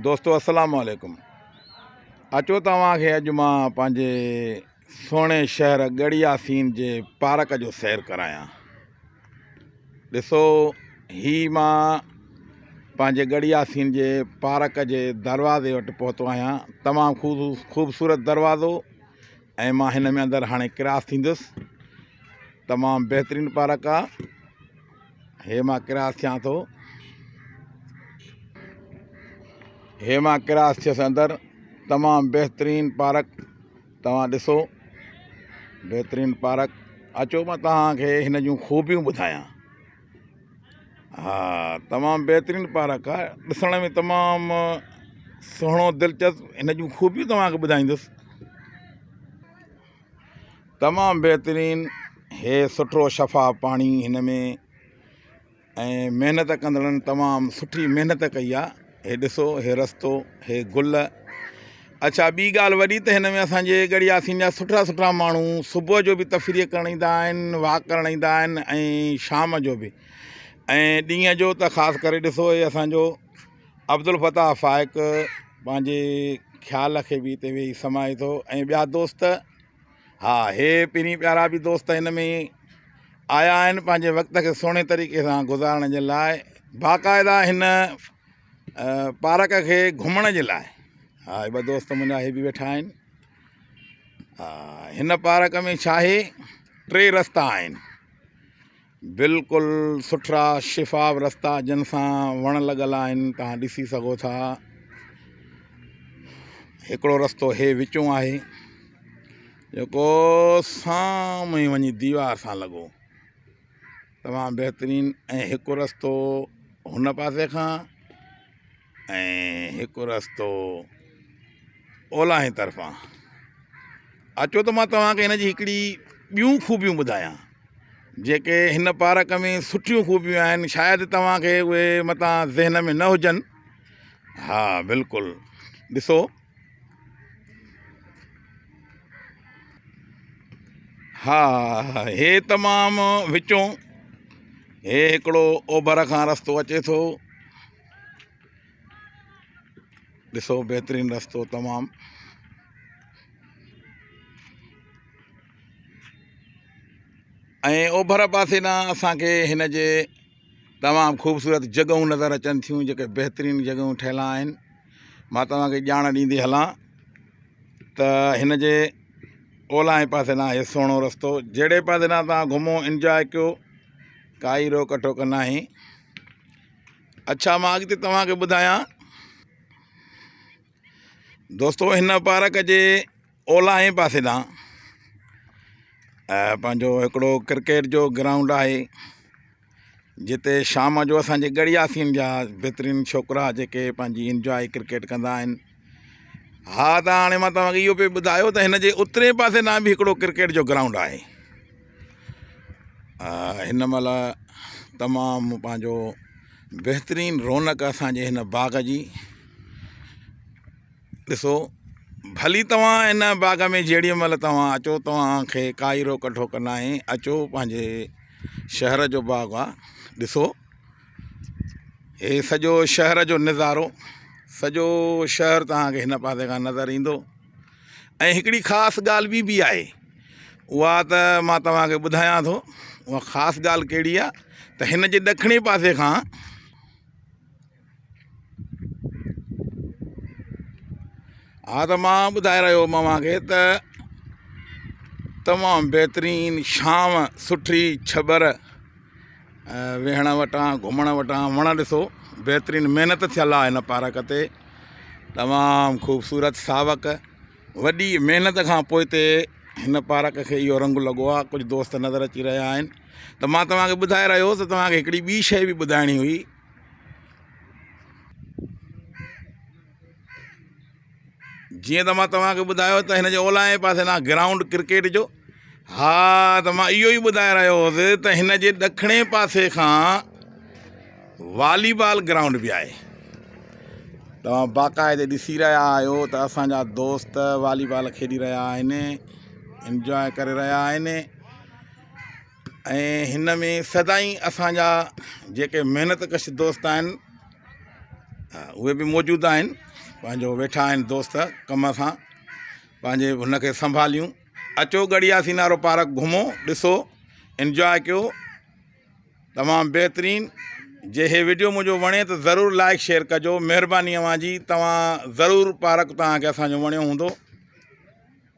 دوستو السلام عليڪم اچو توهان کي اڄ مان پنهنجي سهڻي شهر ڳڙهي ياسين جي پارڪ جو سير ڪرايان ڏسو هي مان پنهنجي ڳڙهي ياسين جي پارڪ جي دروازي وٽ پهتو آهيان تمام خوبصورت دروازو ۽ مان هن ۾ اندر هاڻي ڪراس ٿيندس تمام بهترين پارڪ آ هي مان ڪراس ٿيان ٿو هي مان ڪراس ٿيس اندر تمام بهترين پارڪ توهان ڏسو بهترين پارڪ اچو مان توهان کي هن جون خوبيون ٻڌايان ها تمام بهترين پارڪ آهي ڏسڻ ۾ تمام سهڻو دلچسپ هن جون خوبيون توهان کي ٻڌائيندس تمام بهترين هي سٺو شفاف پاڻي هن ۾ ۽ محنت ڪندڙن تمام سٺي محنت ڪئي آ هي ڏسو هي رستو هي گل اڇا ٻي ڳالهه وڏي ته هن ۾ اسانجي ڳڙهي ياسين جا سٺا سٺا ماڻهو صبح جو به تفريح ڪرڻ ايندا آهن واڪ ڪرڻ ايندا آهن ۽ شام جو به ۽ ڏينهن جو ته خاص ڪري ڏسو هي اسانجو عبدالفتاح فائق پنهنجي خيال کي به هتي ويهي سمائي ٿو ۽ ٻيا دوست ها هي پرين پيارا به دوست هن ۾ آيا آهن پنهنجي وقت کي سهڻي طريقي سان گذارڻ جي لاء باقاعده هن پارڪ کي گهمڻ جي لاء ها هي ٻه دوست منهنجا هي به ويٺا آهن ها هن پارڪ ۾ ڇا آهي ٽي رستا آهن بلڪل سٺرا شفاف رستا جن سان وڻ لڳل آهن توهان ڏسي سگهو ٿا هڪڙو رستو هي وچون آهي جيڪو سامهون وڃي ديوار سان لڳو تمام بهترين ۽ هڪ رستو هن پاسي کان ۽ هڪ رستو اولاهين طرفان اچو ته مان توهان کي هن جي هڪڙي ٻيون خوبيون ٻڌايان جيڪي هن پارڪ ۾ سٺيون خوبيون آهن شايد توهان کي اهي متان ذهن ۾ نه هجن ها بلڪل ڏسو ها هي تمام وچون هي هڪڙو اوڀر کان رستو اچي ٿو ڏسو بهترين رستو تمام ۽ اوڀر پاسي ڏانهن اسانکي هن جي تمام خوبصورت جڳهون نظر اچن ٿيون جيڪي بهترين جڳهون ٺهيل آهن مان توهان کي ڄاڻ ڏيندي هلان ته هن جي اولهائين پاسي ڏانهن هي سهڻو رستو جهڙي پاسي ڏانهن توهان گهمو انجواء ڪيو ڪائي روڪ ٽوڪ ناهي اڇا مان اڳتي توهان کي ٻڌايان دوستو هن پارڪ جي اولاهين پاسي ڏانهن پنهنجو هڪڙو ڪرڪيٽ جو گرائونڊ آهي جتي شام جو اسانجي ڳڙهياسين جا بهترين ڇوڪرا جيڪي پنهنجي انجواء ڪرڪيٽ ڪندا آهن ها ته هاڻي مان توهان کي اهو پئي ٻڌايو ته هن جي اترين پاسي ڏانهن به هڪڙو ڪرڪيٽ جو گرائونڊ آهي هن مهل تمام پنهنجو بهترين رونق اسانجي هن باغ جي ڏسو ڀلي توهان هن باغ ۾ جهڙي مهل توهان اچو توهان کي ڪائي روڪ ٽوڪ ناهي اچو پنهنجي شهر جو باغ آ ڏسو هي سڄو شهر جو نظارو سڄو شهر توهان کي هن پاسي کان نظر ايندو ۽ هڪڙي خاص ڳالهه ٻي به آهي اها ته مان توهان کي ٻڌايان ٿو اها خاص ڳالهه ڪهڙي آهي ته هن جي ڏکڻي پاسي کان ها ته مان ٻڌائي رهيو هوم اوهان کي ته تمام بهترين ڇانو سٺي ڇٻر ويهڻ وٽان گهمڻ وٽان وڻ ڏسو بهترين محنت ٿيل آهي هن پارڪ تي تمام خوبصورت ساوڪ وڏي محنت کان پوء تي هن پارڪ کي اهو رنگ لڳو آهي ڪجهه دوست نظر اچي رهيا آهن ته مان توهان کي ٻڌائي رهيو هوس ته توهان کي هڪڙي ٻي شيء به ٻڌائڻي هئي جيئن ته مان توهان کي ٻڌايو ته هن جي اولهائين پاسي ڏانهن گرائونڊ ڪرڪيٽ جو ها ته مان اهو ئي ٻڌائي رهيو هوس ته هن جي ڏکڻي پاسي کان والي بال گرائونڊ به آهي توهان باقاعدي ڏسي رهيا آهيو ته اسانجا دوست والي بال کيڏي رهيا آهن انجواء ڪري رهيا آهن ۽ هن ۾ سدائين اسان جا جيڪي محنت ڪش دوست آهن اهي به موجود آهن پنهنجو ويٺا آهن دوست ڪم سان پنهنجي هن کي سنڀاليون اچو ڳڙهي ياسين وارو پارڪ گهمو ڏسو انجواء ڪيو تمام بهترين جي هي وڊيو منهنجو وڻي ته ضرور لائڪ شيئر ڪجو مهرباني اوهان جي توهان ضرور پارڪ توهان کي اسانجو وڻيو هوندو.